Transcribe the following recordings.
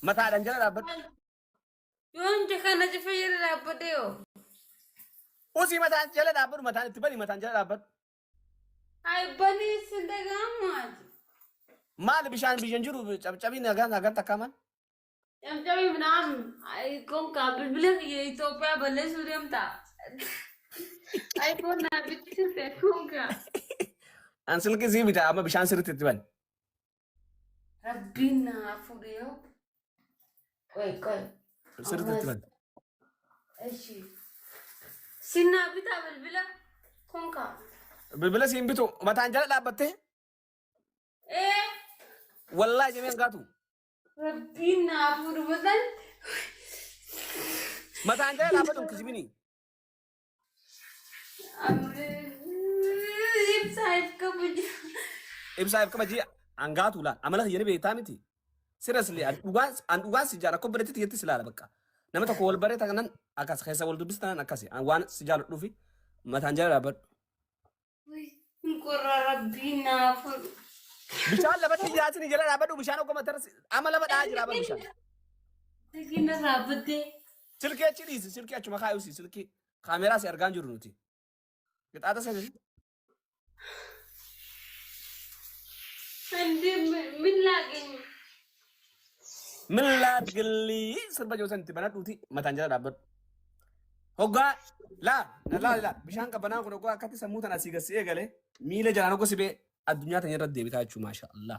Mataadhaan jala dhaabbadhu. Yoon kana cufa jala dhaabbadhe yoo. Usii mataan jala dhaabbadhu mataan itti bani mataan jala dhaabbadhu. Ay banii sin dhaga'amu ati. Maali bishaan biyya hin jiru cabcabii nagaa nagaa takkaa maal? Camcamii minaan konkaa bilbila kiyya Itoophiyaa balleessuu deemta. iPhone naa bichisiise konkaa. An silkii sii bita amma bishaan sirriitti itti bani. Rabbiin naa fuudhe yoo. Qoy qoy. Sirriitti itti bani. Eshi. Sin naa bitaa bilbila konkaa. Bilbila siin bitu mataan jala dhaabbattee Ee. wallaahi jemeen gaatu. Rabbiin naa fuudhu mataan. Mataan jala dhaabbatu hin kijibini. Ibsaa if kabaja. Ibsaa if kabajii hangaatu laal. Amala kiyya ni beektaa miti. Seriously an dhugaan an dhugaan si jaala akka obboleetti tiyyatti si laala bakka. Nama tokko wal baree tanan akkas keessa wal dubbisa tanan akkasi. An waan si jaaladhuufi mataan jala dhaabbadhu. Hin qorra rabbiin naa fuudhu. Bishaan lafatti yaasini jala dhaabbadhu bishaan oggoma tarsi amma lafa dha'aa jira bara bishaan. Silkiin irraa baddee. Silkii achi dhiisi silkii achuma kaayusi silkii kaameeraa si argaa hin jirru nuti. Qixaaxa seensi. Andi min laagin. Min laagilli sirba jiru san itti banadhuuti mataan jala dhaabbadhu. Hoggaa laa na laa laa bishaan qabbanaan kun hoggaa akkatti sammuu tana asii gassi eegale miila jalaan hogga sibee addunyaa tana irra deebitaa jechuu maasha Allah.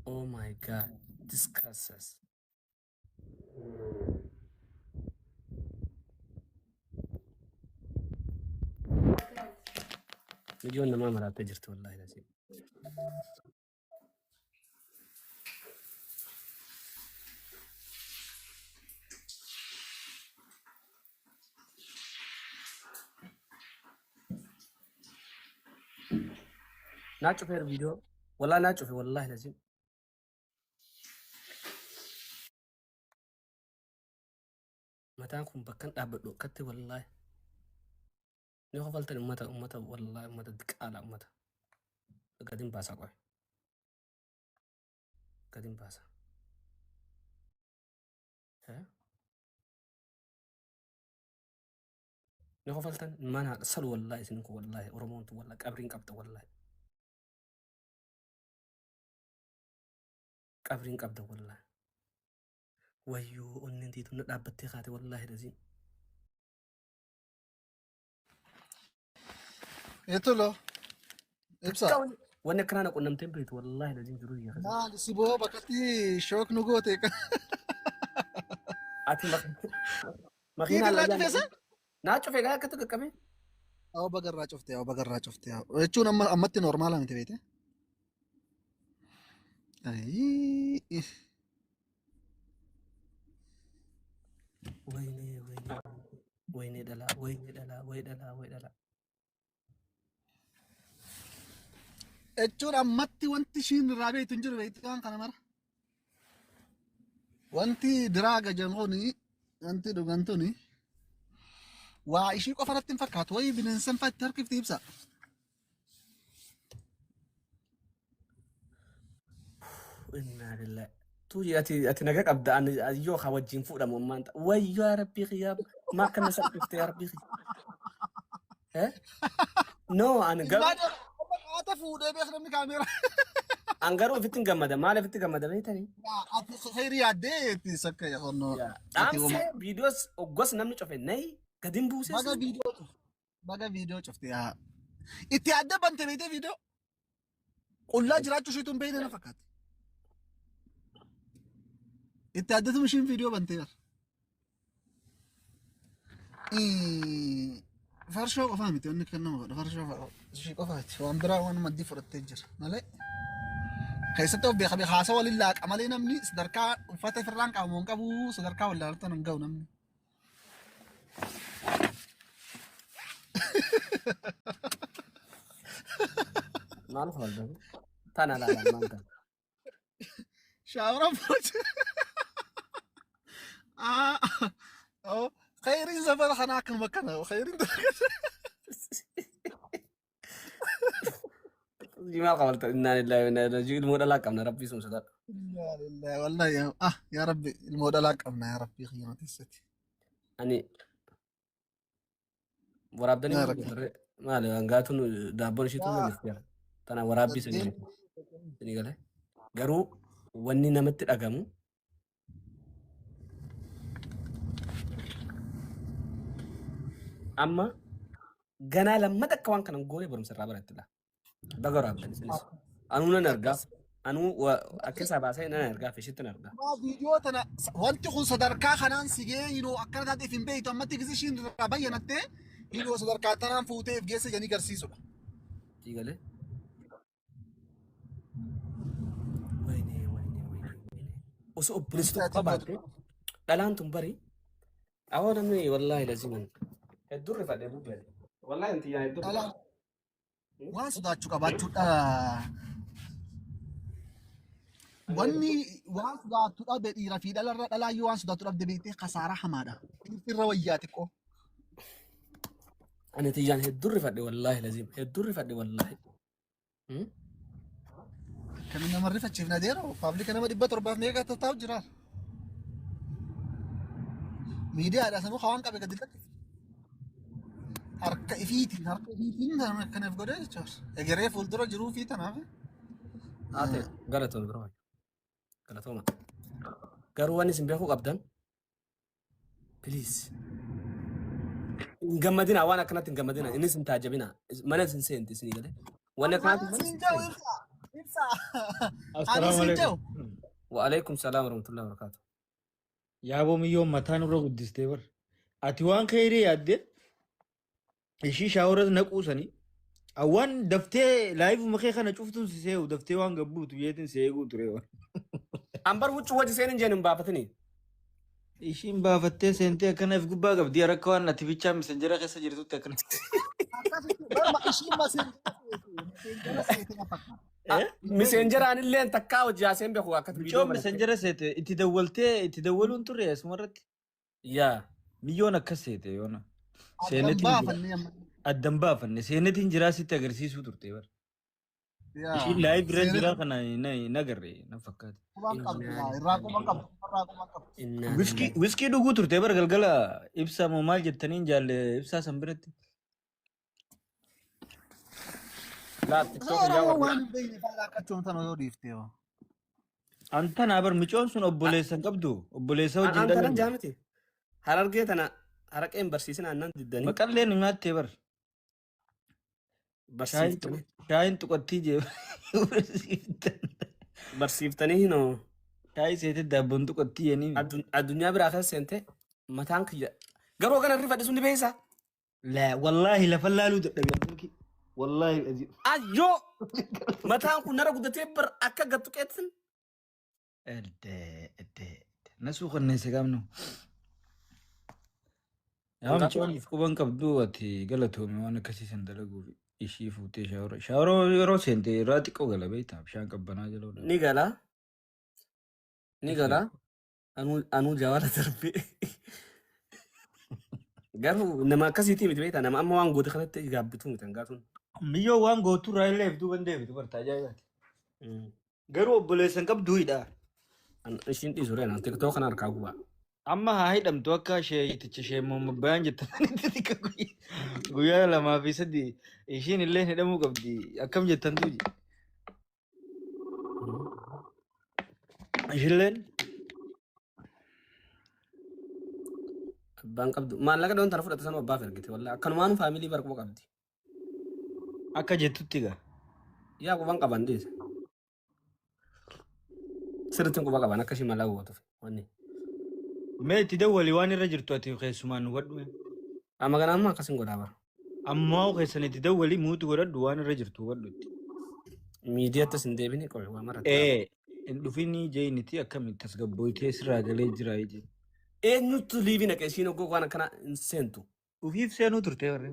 Oh my God, discusses. Mijoon namaa maraattee jirti wallaahi nasiib. Naa cufeera viidiyoo. Wallaahi naa cufe wallaahi nasiib. Mataan kun bakkan dhaabbadhu akkatti wallaahi. Ni kofaltan ummata ummata wallaahi ummata diqaala ummata. Gadin baasa qoy. Gadin baasa. Eh? Ni kofaltan ilmaan haadha salu wallaahi isin kun wallaahi Oromoon tun wallaahi qabriin qabda wallaahi. Qabriin qabda wallaahi. Wayyoo onneen tiituun na dhaabbattee kaate wallaahi laziim. Itulo. Ibsa. Wanni akkanaa na qunnamtee hin beektu wallaahi laziim jiruu biyya keessa. Maali si boo bakkatti shook nu goote. Ati makiinaa Irraa layyaa cufeessa? naa cufe gaa akkatti qaqqabe. Awwa baga irraa cufte awwa baga irraa cufte. Jechuun amma ammatti normaala miti beekte. Ayii. Waynee waynee waynee dhalaa waynee dhalaa way dhalaa way dhalaa. Jechuun ammatti wanti ishiin irraa beektu hin jiru beekte waan kana mara. Wanti diraaga jedhamu kuni wanti dhugan tuni waa ishii qofa irratti hin fakkaatu wayii bineensan fa'aa itti harkifti ibsa. Innaa lillahi. Tuuji ati ati naga qabda ani yoo ka wajjin fuudhamu ammaan ta'a. Wayyoo yaa rabbii kiyyaa maa akkana salphifte yaa rabbii kiyya. Eh? No ani garuu Ilmaan amma qaata fuudhee beek namni kaameeraa. an garuu ofitti hin gammada maal ofitti gammada beektanii? Ati khayrii yaaddee itti sakka yaadannoo. Ati wama. Dhaamsee viidiyoos oggos namni cufe nayi gadin buusee Baga viidiyoo cufte. Baga viidiyoo cufte yaa. Itti adda bante beektee viidiyoo. Qullaa jiraachuu isheetu hin beekne na fakkaata. Itti addatu ishiin viidiyoo bantee bara. Farshoo qofaa miti wanni kan nama godhu farshoo ishii qofaati waan biraa waan maddii fudhattee jira malee. Keessatti of beeka haasa waliin laaqa malee namni sadarkaa uffata ofirraan qabu hin qabu sadarkaa wallaaltan hin ga'u namni. Maal kofalta? Tana laalaan maal ta'a? Shaawara fudhachuu. Ah, oh, khayriin zamana kanaa akkanuma akkana. Khayriin Jimaa qabalta innaa lillahi wa innaa ilaihi raji'uun ilmoo dhalaa qabna rabbii sun sodaadha. Inna lillahi wallahi ah yaa rabbi ilmoo dhalaa qabna yaa rabbii kiyya keessatti. Ani waraabdanii Yaa maal rabbi. gootarree maali hangaatuun daabboon ishiitu Yaa maal jira. Tana waraabbii saddeen sanii galee. Garuu wanni namatti dhagamu amma ganaa lammata akka waan kana hin goone barumsa irraa barattila. Baga waraabdan isinis. Anuu nan argaa. Anuu akka isaa baasee nan argaa fi ishitti nan argaa. Maa viidiyoo tana wanti kun sadarkaa kanaan si ga'ee hinoo akkana taateef hin beektu ammatti gisi ishiin irraa bayyanattee hinoo sadarkaa tanaan fuutee if geesse jedhanii garsiisudha. Sii galee. Wayne wayne wayne wayne. Osoo obboleessi tokko qabaatte dhalaan tun bari awoo namni wallaahi laziman hedduu rifadhe bubbee. Wallaahi inti yaa hedduu Dhalaan rifadhe. waan sodaachuu qabaachuudha. Wanni waan sodaattu dhabe dhiira fi dhalarra dhalaa yoo waan sodaattu dhabde beektee kasaaraa hamaadha. Dhiirti irra wayyaa xiqqoo. Ani tiyyaan hedduu rifadhe wallaahi lazim hedduu rifadhe wallaahi. Akkamiin nama rifachiifna deeroo paablika nama 700f meeqa taa'u jira. Miidiyaadha sanuu hawaan qabe gadi lakkise. Harka ifiitiin kanaaf godhee jechuudha. Egeree fuuldura jiruu fi tanaaf. Haa ta'e galatooma biroo galatooma. Garuu wanni isin beekuu qabdan please hin gammadina waan akkanatti hin gammadina innis hin taajabina mana isin seenti isinii galee. Wanni akkanaatti mana Siin isin jedhu seenti. ibsa. Ibsa. Ani Assalaamu siin alaikum. jedhu. Wa'alaikum salaam warahmatullahi wabarakatuh. Yaaboo miyyoon mataa nurra guddistee bar. Ati waan kheyrii yaadde ishii shaawara naquu sanii awwaan daftee laayifuma kee kana cuftuun si see'u daftee waan gabbuutu yeetiin si eeguu ture waan. Ambar huccuu wajji seenin jeen hin baafatini. Ishiin baafattee seentee akkana if gubbaa qabdi akka waan ati bichaa misanjara keessa jirtutti akkana. Akkasitti barma ishiin maseenjara seete na fakkaata. Eh? Miseenjeraan illee takkaa hojii haaseen beeku akkatti viidiyoo Micoon banattee. misanjara seete itti dawwaltee itti dawwaluun turre asumarratti. Yaa. Miyyoon akkas seete yoona. Addan Seenetiin jira. baafannee amma. Addan baafanne seenetiin jiraa sitti agarsiisuu turte bara. Yaa. Ishiin live irra Seenetiin jiraa kana na agarre na fakkaate. quban qabdi yaa. Irraa quban qabdi. Irraa quban qabdi. Innaa Wiskii wiskii dhuguu turte bara galgala ibsaa moo maal jettaniin jaalle ibsaa san biratti. Laa TikTok yaa Oromoo warra. waan hin beekne faana akka choomtan yoo dhiifte yoo. Antanaa bar micoon sun obboleessa hin qabdu obboleessa wajjin An tanan dhalanne. jaamiti. Harargee tana haraqeen barsiisin aannan diddanii Maqallee nu nyaattee bar. Shaayin barsiiftanii shaayin tuqattii jee barsiiftan. barsiiftanii hinoo Shaayii seetee daabboon tuqattii jennii. Addunyaa biraa keessa seente mataan kiyya garuu kana rifadhe sun ni beeysa. Laa wallaahi lafa laaluu dadhabe abbuuki. Wallaahi aziim. Ayyoo mataan kun nara guddatee bar akka gattu qeetin. Edde edde nasuu qanneesse qaamnu. Yaa mucaan if quban qabdu ati galatoomi waan akkasii san dalaguuf ishii fuutee shaawara. Shaawara yeroo seente irraa xiqqoo gala beektaa bishaan qabbanaa jala oolaa. Ni gala. Ni gala. Anuu jawara darbee. Garuu nama akkasiitii miti beektaa nama amma waan goote kanatti gaabbituu miti hangaatuun. Miyyoo waan gootu irraa illee if duuban deebitu barta ajaa'ibaati. Garuu obboleessa hin qabdu hidha. Ishiin dhiisu reenaan TikTok kana harkaa gubaa. Amma haa hidhamtu akka sheeyiticha ishee momobbayaan jettanitti xiqqa guyyaa 2 fi 3 ishiin illee hidhamuu qabdi akkam jettantu ishilleen. Abbaan qabdu maallaqa dhoon tana fudhate sanuma abbaaf ergite wallahi akkanumaan faamilii bar quba qabdi. Akka jettutti gaa. Yaa quban qaban dhiise. Sirriitti quba qaban akka ishii maallaqa gootuuf wanni. Mee itti dawwali waan irra jirtu ati keessumaan nu godhu. Amma kana amma akkasin godhaa bara. Ammaa keessan itti dawwali muutu godhadhu waan irra jirtu hubadhu itti. Miidiyaattis hin deebine qoy waa maratti. Ee hin dhufinii jeyniti akkami tasgabboytee sirraa galee jira jee. Eenyutu liivii naqe ishiin oggoo waan akkana hin seentu. Ufiif seenuu turte warri.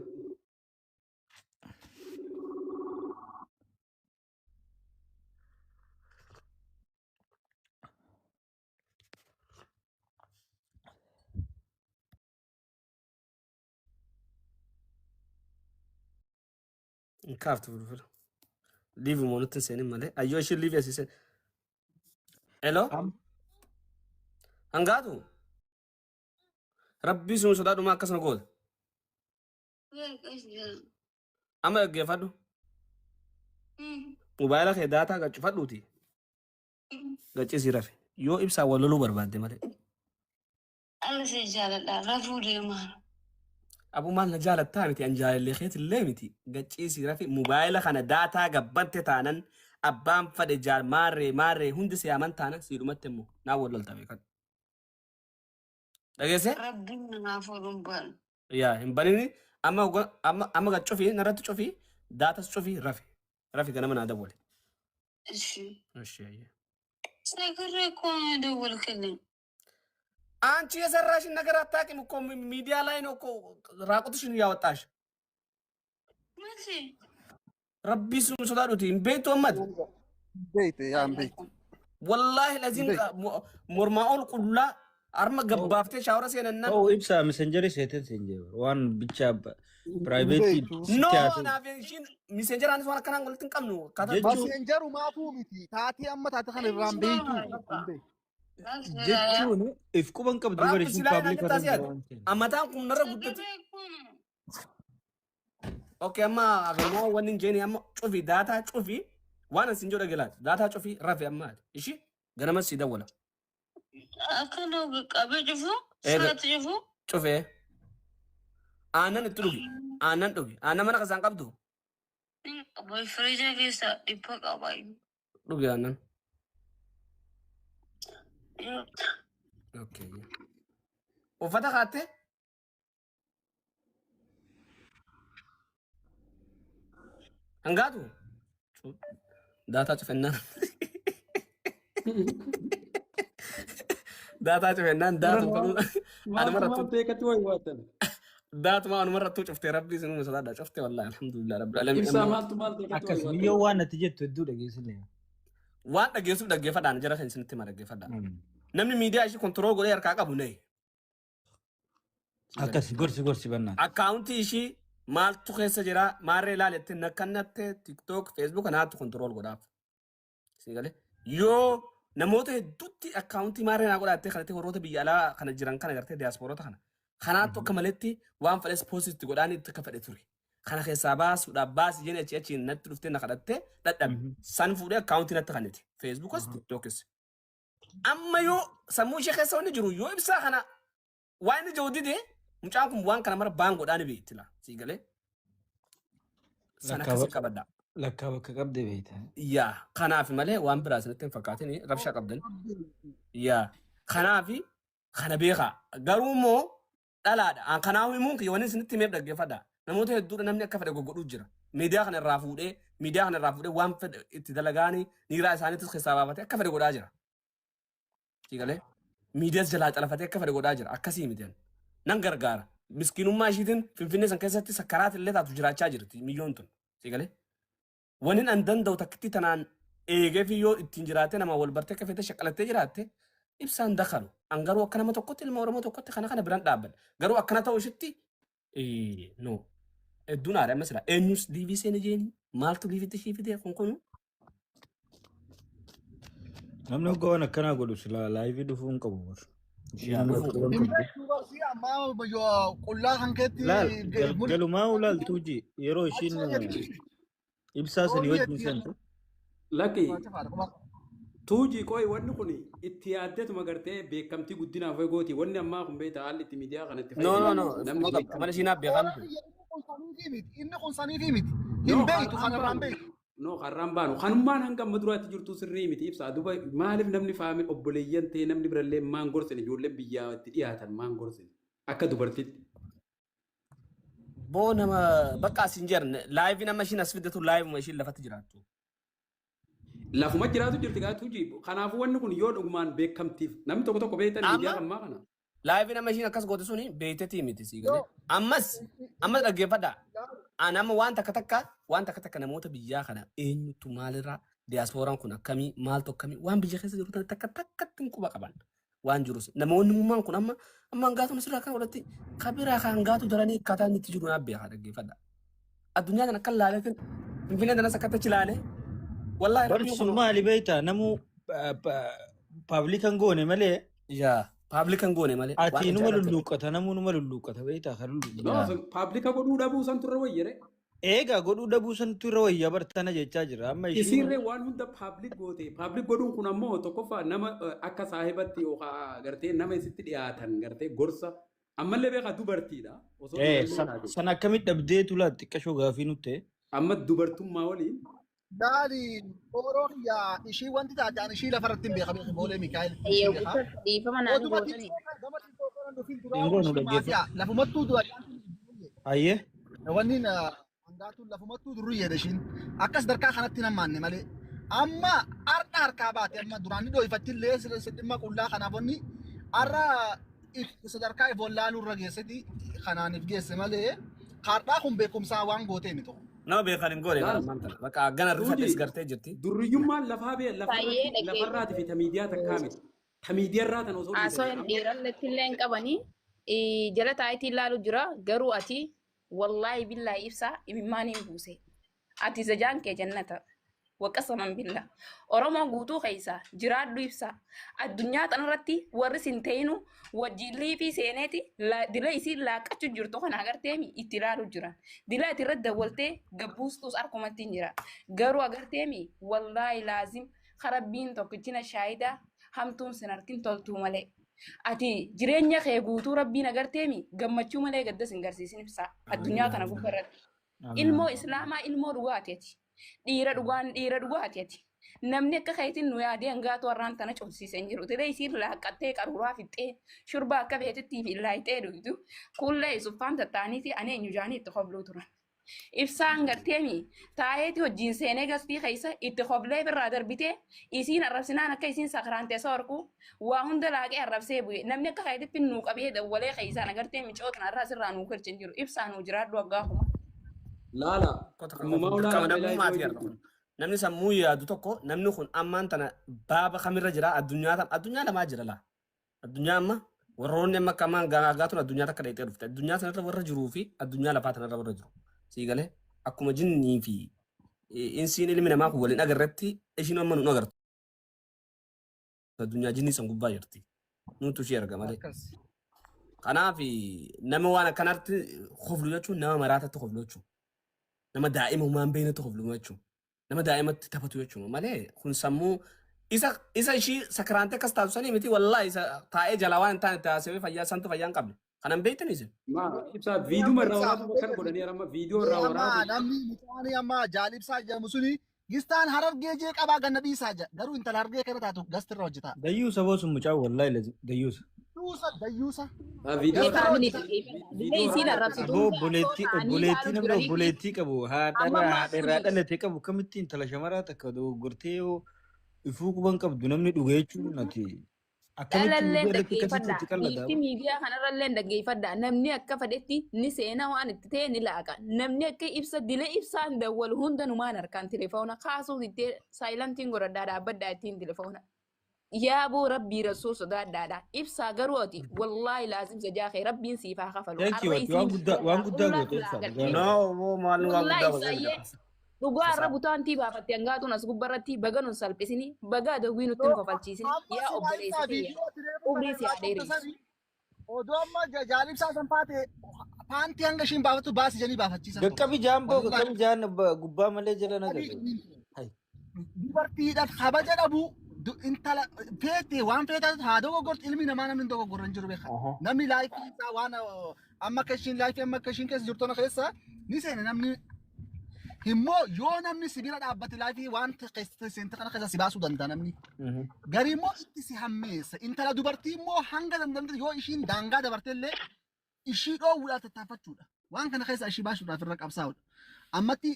Hin kaaftu bilbila. Live moo nutti hin seenin malee. Ayyoo ishiin live asii seen. Hello? Hangaatu? Rabbii sun sodaadhumaa akkasuma goota. Amma dhaggeeffadhu. Mobaayila kee daataa gaccufadhuuti. Gaccisi rafi. Yoo ibsaa wal loluu barbaadde malee. Alla si jaaladha rafuu deemaa. Abu maal na jaalattaa miti an jaalallee keetillee miti. Gacciisi rafi mobaayila kana daataa gabbante taanan abbaan fadhe jaal maarree maarree hundi si yaaman taanan siidhumatti immoo naa wal lolta beekadhu. Dhageessee? Rabbiin namaa fuudhuun baanu. Yaa hin banini amma amma amma gad cufii narratti cufii daatas cufii rafi rafi ganama naa dawwali. Ishi. Ishi ayyee. Sagarree koo dawwalkillee. አንቺ የሰራሽን ነገር አታውቂም እኮ ሚዲያ ላይ ነው እኮ ራቁትሽን እያወጣሽ Mati. ረቢ ስም sodaadhuti hin beektu ammati Beeyte yaa hin beeyte. Wallaahi laziin mormaa ol qullaa arma gabbaaftee shaawara seenannan Ta'u ibsaa messengerii seeteen seen jee waan bicha private Beeytu. No sitti haasa'u. naaf ishiin miseenjeraanis waan akkanaan walitti hin qabnu akkaataa Jechuun Messengeru maafuu miti. Taatee amma taate kana irraan beeytu. Hin beeytu. Jechuun if quban qabdu bari Rabbi ishiin silaa public ilaalcha taasise irra waan ta'eef. Amataan kun narra guddatu. Okay, amma agarmaa wanni hin jeeni amma cufi daataa cufi waan asin jedhu dhagelaati. Daataa cufi rafi amma ati. Ishi ganama si dawwala. Akkana qabee cufu Eega sirratti cufu. Cufee aannan itti dhugi. Aannan dhugi. Aannan mana keessaan qabdu Firiija keessa dhibba qaba. dhugi aannan. Okay. Uffata kaattee? Hangaatu? Daataa cufennaan. Daataa cufennaan daatu Maaltu anuma maal rattuu beekatti wayi waatan? Daatuma anuma rattuu cuftee rabbii sinuma sodaadha cufte wallahi alhamdulillah rabbil alamin. Ibsaa maaltu maal beekatti Akkas wayi waatan? miyyoo waan ati jettu hedduu dhageessillee. Waan dhageessuuf dhaggeeffadhaan jara kan isinitti hima dhaggeeffadhaa. Namni miidiyaa ishii control godhee harkaa qabu nayi. Akkas gorsi gorsi bannaa. Akkaawuntii ishii maaltu keessa jira maarree ilaaletti nakkannatte TikTok Facebook kanaatti control godhaaf. Isin galee yoo namoota hedduutti akkaawuntii maarree naa godhaattee kanatti warroota biyya alaa kana jiran kana gartee diyaaspoorota kana kanaattu akka maletti waan fedhes post godhaan itti akka fedhe ture. Kana keessaa baasuudhaaf baasi jeen achi achiin natti dhuftee na kadhattee dadhabe. San fuudhee akkaawuntii natti kanniti. Facebookas TikTokis. Amma yoo sammuu ishee keessa wanni jiru yoo ibsaa kana waan inni jiru dide mucaan kun waan kana mara baan godhaa ni beekti laa. Sii galee sana Lakkaa akkasii qabadha. Lakkaa bakka qabde beekta. Yaa kanaaf malee waan biraa isinitti hin fakkaatin rabshaa qabdan. Yaa kanaaf kana beekaa garuu immoo dhalaadha. An kanaaf himuun kiyya wanni isinitti himeef dhaggeeffadha. Namoota hedduudha namni akka fedhe goggodhuu jira. Miidiyaa kana irraa fuudhee miidiyaa kana irraa fuudhee waan fedhe itti dalagaanii niiraa isaaniitis keessaa baafatee akka fedhe godhaa jira. Sii galee miidiyaas jalaa calafatee akka fedhe godhaa jira. Akkasii miti ani. Nan gargaara. Miskiinummaa ishiitiin Finfinnee san keessatti sakkaraat illee taatu jiraachaa jirti miyyoon tun. Sii galee. Wani an danda'u takkitti tanaan eegee fi yoo ittiin jiraatte nama wal bartee akka fete shaqqalattee jiraatte ibsaan dakalu. An garuu akka nama tokkotti ilma Oromoo tokkotti kana kana biraan dhaabbadha. Garuu akkana ta'uu ishitti no. Hedduun aare amma sila eenyus liivii seene jeeni maaltu liivitti ishii fide kun kunu. Namni hoggaa waan akkanaa godhu sila live dhufuu hin qabu. Bar. Isheen Yaa nama dhufuu quban Hin qabdu. beektu barsi ammaa yoo qullaa kan keetti Laal galumaa ulaaltuu ji yeroo ishiin ibsaa sanii wajjin seentu. Lakki tuujii qoyi wanni kun itti yaaddeetuma gartee beekamtii guddinaaf gooti wanni ammaa kun beektaa haalli itti miidiyaa kana itti No no no fayyadamu namni kuma qabdu mana ishii naaf beekaa miti. Inni kun saniifi miti. Hin No beektu har'aan kanarraan baanu beektu. No har'aan baanu kanummaan hanga amma duraatti jirtu sirrii miti ibsaa duba maaliif namni faamil obboleeyyan ta'e namni birallee maan gorsine ijoolleen biyyaa itti dhiyaatan maan gorsine akka dubartitti. Boo nama bakka as hin jirne live nama ishiin as fiddetu live ishiin lafatti jiraattu. Lafuma jiraatu jirti gaa tuujii kanaafuu wanni kun yoo dhugumaan beekamtiif namni tokko tokko beektan miidiyaa Amma ammaa kana. live nama ishiin akkas goote suni beektetii miti sii galee. Ammas ammas dhaggeeffadhaa. Ani amma waan takka takka waan takka takka namoota biyyaa kana eenyutu maalirraa diyaaspooraan kun akkamii maaltu akkamii waan biyya keessa jiru takka takkatti hin quba qaban waan jirus namoonni mummaan kun amma amma hangaatu sirraa kan godhatti kabiraa kan hangaatu daranii akkaataa inni itti jiru naaf beekaa dhaggeeffadha. Addunyaa kana akka laaleetin Finfinnee tanas akkatti achi laale. Wallaahi Bar rabbiin sun kun maali beektaa namuu publican goone malee yaa publican goone malee ati waan numa ajaa'ibaa ta'e. lulluuqqata namuu numa lulluuqqata beektaa kan lulluuqqata. No, sun publica godhuu dhabuu san turre wayyere. Eegaa godhuu dhabuu santu irra wayya bartana jechaa jira amma ishiin Isiirree waan hunda public goote. Public godhuun kun ammoo tokkoffaa nama akka saahibatti yookaan gartee nama isitti dhiyaatan gartee gorsa. Ammallee beekaa dubartiidha. Osoo Eh, dubartii san taate. san akkamitti dhabdeetu laa xiqqashoo gaafii nutti. Amma dubartummaa waliin Daali oroo yaa ishii wanti taate ani ishii lafarratti hin beeka beeka boolee Mikaa'el ishii Ayyee beeka. guutuu dhiifama naan Oduma gootanii. tiktookaa gama tiktookaa dhufin duraa Hin goonu ishii dhaggeeffatu. maafiyaa lafumattuu dura Ayyee. wanni hangaatuun lafumattuu durriyyeedha ishiin akkas darkaa kanatti hin hammaanne malee. Amma har'a harkaa baate amma duraan ni dhooyfatti illee dhimma qullaa kanaaf wanni har'a sadarkaa ifoon laaluu irra geesseti kanaaniif geesse malee har'aa kun beekumsaa waan gootee miti. Nama beekan hin goone laal ammaan tana. Bakka gana Tuuji rifadhes gartee jirti. durriyyummaan lafaa bee Baay'ee lafarratti dhaggeeffatu. lafarraati fi ta miidiyaa takkaa miti. Ta miidiyaarraa tan osoo Haasoo dhiisanii amma dhiiralletti illee hin qabanii. Jala taayitii ilaalu jira. Garuu ati wallaahi billaahi ibsaa imimmaan hin buuse. Ati zajaan kee jannata. Waqasaman billa. Oromoo guutuu keessa jiraadhu ibsaa. Addunyaa tanarratti warri sin ta'inu wajjin liifii seeneeti dila isiin laaqachuu jirtu kana agarteemi itti ilaalu jiran. Dila ati irratti dawwaltee gabbuustuus harkumatti hin jira. Garuu agarteemi wallaahi laazim karabbiin tokkichina shaayidaa hamtuun sin harkin toltuu malee. Ati jireenya kee guutuu rabbiin agarteemi gammachuu malee gadda sin garsiisin ibsaa addunyaa kana gubbarratti. Ilmoo islaamaa ilmoo dhugaateeti. Dhiira dhugaan dhiira dhugaateeti. Namni akka keetiin nu yaadee hangaatu warraan tana cobsiisee hin jiru. Tilee isiin laaqqattee qaruuraa fixxee shurbaa akka feetittii fi laayixee dhugdu kullee isuffaan tattaaniiti ani eenyu jaanii itti qobluu turan. Ibsaan garteemi taayeeti wajjin seenee gastii keessa itti qoblee birraa darbitee isiin arrabsinaan akka isiin sakraantee soorku waa hunda laaqee arrabsee bu'e. Namni akka keetitti nuu qabee dawwalee keessaan agartee micoo kanarraa sirraa nuu galchin jiru. Ibsaan nuu jiraadhu waggaa kuma. laala ammumaa Dirqama olaanaa namummaati har'a kun. Namni sammuu yaadu tokko namni kun ammaan tana baaba kamirra jira addunyaa tam addunyaa lamaa jira laa. Addunyaa amma warroonni amma akka ammaan gaagaa tun addunyaa takka dheexee dhufte. Addunyaa sanarra warra jiruu fi addunyaa lafaa tanarra warra jiru. Sii galee akkuma jinnii fi insiin ilmi namaa kun waliin agarretti ishiin amma nu agartu. Addunyaa jinnii san gubbaa jirti. Nutu ishee arga malee. Akkas. Kanaaf nama waan akkanatti koflu jechuun nama maraatatti koflu jechuudha. Nama daa'ima humaan beeknetti koflu jechuudha. Nama daa'imatti taphatu jechuudha malee kun sammuu isa ishii sakiraantee akkas taatu sanii miti wallaahi isa taa'ee jalaa waan hin taane taasifee fayyaa santu fayyaa hin qabne. Kanan beektan isin. Ma ibsaa viidiyoo irraa Ibsaa waraabu bakka godhanii amma viidiyoo irraa Amma waraabu. namni mucaanii amma jaalibsaa jedhamu suni gistaan harargee jee qabaa ganna dhiisaa jedha. Garuu intala harargee kana taatu gastirra hojjetaa. Dayyuusa boo sun mucaa wallaahi dayyuusa. Dayyuusa dayyuusa. Viidiyoo Gastirra Faamilii hojjetaa. dhaggeeffadha. Dilee isiin arrabsitu Aboo hunda obboleettii ta'anii obboleettii ilaalu namni jiranii fi obboleettii qabu amma haadharraa maal haadha irraa kuni dhalate qabu kamitti intala shamaraa takka dogoggortee yoo ifuu quban qabdu namni dhuge jechuun ati akkamitti dhalalleen miidiyaa irratti akkasitti dhaggeeffadha. itti qallata Dhiirti miidiyaa kanarralleen dhaggeeffadha. Namni akka fedhetti ni seena waan itti ta'e ni laaqa. Namni akka ibsa dile ibsaan dawwalu hunda numaan harkaan telefoona kaasuuf itti silentiin godhadhaa dhaabbadhaa ittiin telefoona. Yaaboo rabbii rasuu sodaadhaadha. Ibsaa garuu ati wallaahi laazim sajaa kee rabbiin siif haa kafalu. Thank you Arra ati waan isiin guddaa waan guddaa qullaa goote ibsaa silaa galtee. dhugaa. No maal waan Wallaahi guddaa godhee ibsaayyee jira. dhugaa irra butaantii baafatte hangaatuun as gubbarratti baga nun salphisini baga adawwii nutti hin kofalchiisini Amma yaa silaa obboleessa ibsaa kiyya viidiyoo tireefu umrii kana si haa irraa qabdu dheeressu. sani odoo amma jaalibsaa san faate paantii hanga ishiin baafattu baasi jedhanii baafachiisan ture. Qaqqabi jaan boo Wallaahi qaqqabi jaan gubbaa malee jala na qabii gabe. Hai. Dubartiidhaaf kabaja dhabu intala feete waan feete haa dogoggortu ilmi namaa namni hin dogoggorre hin jiru beeka. Namni lifeii isaa waan amma akka ishiin lifeii amma akka ishiin keessa jirtu kana keessa ni seena namni immoo yoo namni si bira dhaabbate lifeii waan keessa seente kana keessa si baasuu danda'a namni. Garii immoo itti si hammeessa. Intala dubartii immoo hanga dandamte yoo ishiin daangaa dabarte illee ishii dhoowwuudhaaf tattaaffachuudha. Waan kana keessa ishii baasuudhaaf irra qabsaa'udha. Ammatti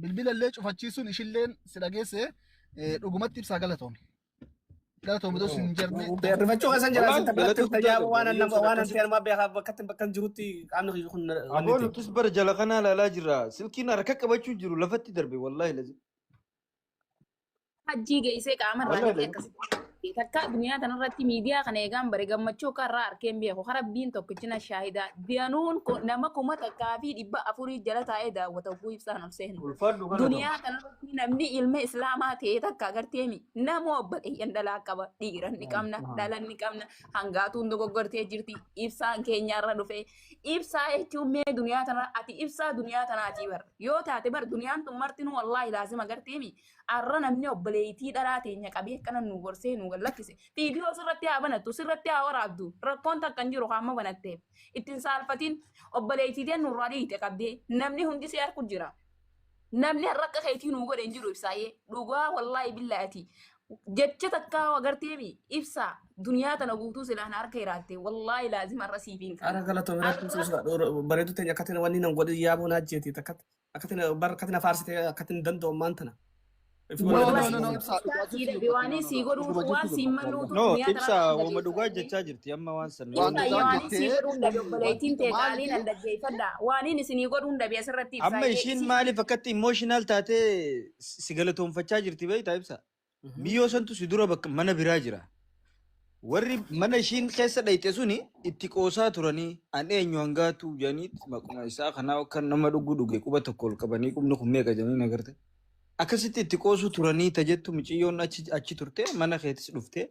bilbila illee cufachiisuun ishilleen si dhageesse dhugumatti ibsaa galatoomi. Galatoomi osoo hin jenne. Rifachuu keessan jira Wallaahi isin galata biratti guddaa tajaajilu qabda. waan Dayyuusa nama waan akkasitti. anti armaa beekaa bakkatti bakka hin jirutti qaamni kiyya kun wanni Aboo ta'e. nutis bara jala kanaa ilaalaa jirra. Silkiin harka qabachuu jiru lafatti darbe wallaahi lazim. Hajjii geessee qaama irraa Wallaahi dhiqee lazim. akkasitti. Takka duniyaa tanarratti miidiyaa kana eegaan bare gammachuu akka irraa arkeen beeku. Rabbiin tokkichina shaahidaa. Diyanuun nama 1400 jala taa'ee daawwata oguu ibsaan ol seenu. Ulfaadhu kana ta'u. Duniyaa tanarratti namni ilma islaamaa ta'e takka agarteemi nama obboleeyyan dhalaa qaba. Dhiira ni qabna, dhala ni qabna. Hangaatuun dogoggortee jirti. Ibsaan keenyarra dhufe. Ibsaa jechuun mee duniyaa tanarra ati ibsaa duniyaa tanaatii bar. Yoo taate bar duniyaan tun martinuu wallaahi laazima agarteemi. Arra namni obboleeytii dhalaa teenya qabee akkana nu gorsee nu gallakkise. Viidiyoo sirratti haa banattu, sirratti haa waraabdu. Rakkoon takka hin jiru hamma banatteef. Ittiin saalfatiin obboleeytii teen nurraa dhiite qabdee namni hundi si harku jira. Namni har'a akka keetii nuu godhe hin jiru ibsaayee. Dhugaa wallaahi billaati. Jecha takkaa agarteemi ibsaa duniyaa tana guutuu silaan harka hiraatte wallaahi laazima har'a siif hin Ara qabu. galatoomii rabbiin si sodaadhu. Bareedu teenya akkatti wanni nan godhe yaaboo naa jeeti akkatti bar akkatti na faarsite akkatti hin danda'u ammaan tana. If No, godhe no, dandeessi. no, no, ibsaa dhugaa Ibsaa jirtu sii dhabe dubbatti. waan No, no, sii no. godhuutu Dhuguma waan jirtu siin dubbatti malluutu wallah. No, duniyaa ibsa tanarra hin wama dhugaa dhageeffadhe. jechaa jirti amma waan san Waan Ibsaa dhugaa waan sii jettee godhuun dhabe obboleettiin tee qaaliin maaliif an dhaggeeffadha. Waaniin isinii godhuun dhabe asirratti Amma ibsaayee ishiin isii maaliif akkatti emotional taatee si galatoonfachaa jirti beektaa ibsa? Miyyoo santu si dura bakka mana biraa jira. Warri mana ishiin keessa dhayxe suni itti qoosaa turanii an eenyu hangaatu jedhanii maquma isaa kanaa akka nama dhuguu dhuge quba tokko ol qabanii qubni kun meeqa jedhanii nagarte. Akkasitti itti qoosuu turanii tajettu miciyyoon achi achi turte mana keetis dhufte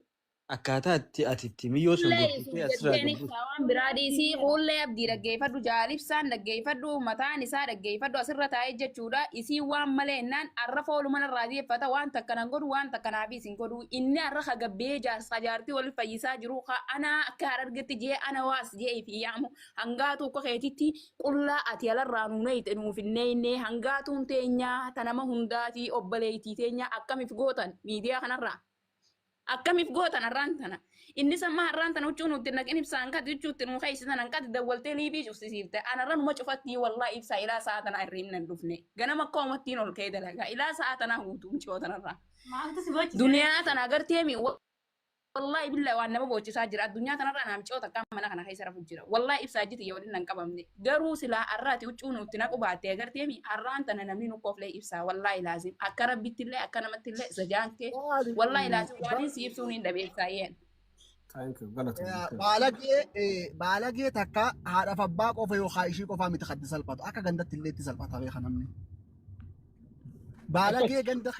akkaataa itti ati itti miyyoo san Fuullee gorsitee asirraa jetteen gabbuutu. ibsaa waan biraa dhiisii fuullee abdii dhaggeeffadhu jaalibsaan dhaggeeffadhu mataan isaa dhaggeeffadhu asirra taa'ee jechuudha isii waan malee innaan arra fooluma irraa deeffata waan takka nan godhu waan takka naaf isin godhu inni arra hagabbee jaarsaa jaartii wal fayyisaa jiru ka ana akka harargetti jee ana waas jee fi yaamu hangaatu akka keetitti qullaa ati alarraa nuunee nuuf hin hangaatuun teenyaa tanama hundaatii obboleettii teenyaa akkamiif gootan miidiyaa kanarraa. Akkamiif gootan har'aan tana inni samma har'aan tana huccuu nutti naqin ibsaan kati huccuutti nu keessitan hanqati dawwaltee liibii cufsisiifte anarra numa cufattii wallaa ibsaa ilaa sa'a tanaa irriin nan dhufne ganama akka uummattiin ol ka'ee dalagaa ilaa sa'a tanaa guutuu mucoo tanarraa. Maaltu si bochise? Duniyaa tana agarteemi wallaahi billahi waan nama boochisaa jira addunyaa tanarraa naamicoo takka mana kana keessa rafu jira wallaahi ibsaa jiti yoo nan qabamne garuu silaa har'aati huccuu nutti naqu baatte agarteemi har'aan tana namni nu koflee ibsaa wallaahi laazim akka rabbittillee akka namattillee sajaan kee wallaahi laazim waan si ibsuun hin dhabe ibsaa yeen. Thank you galatoomii. Baalagee baalagee takka haadhaaf abbaa qofa yookaan ishii qofaa miti kaddi salphatu akka gandatti illee itti salphata beeka namni. Baalagee ganda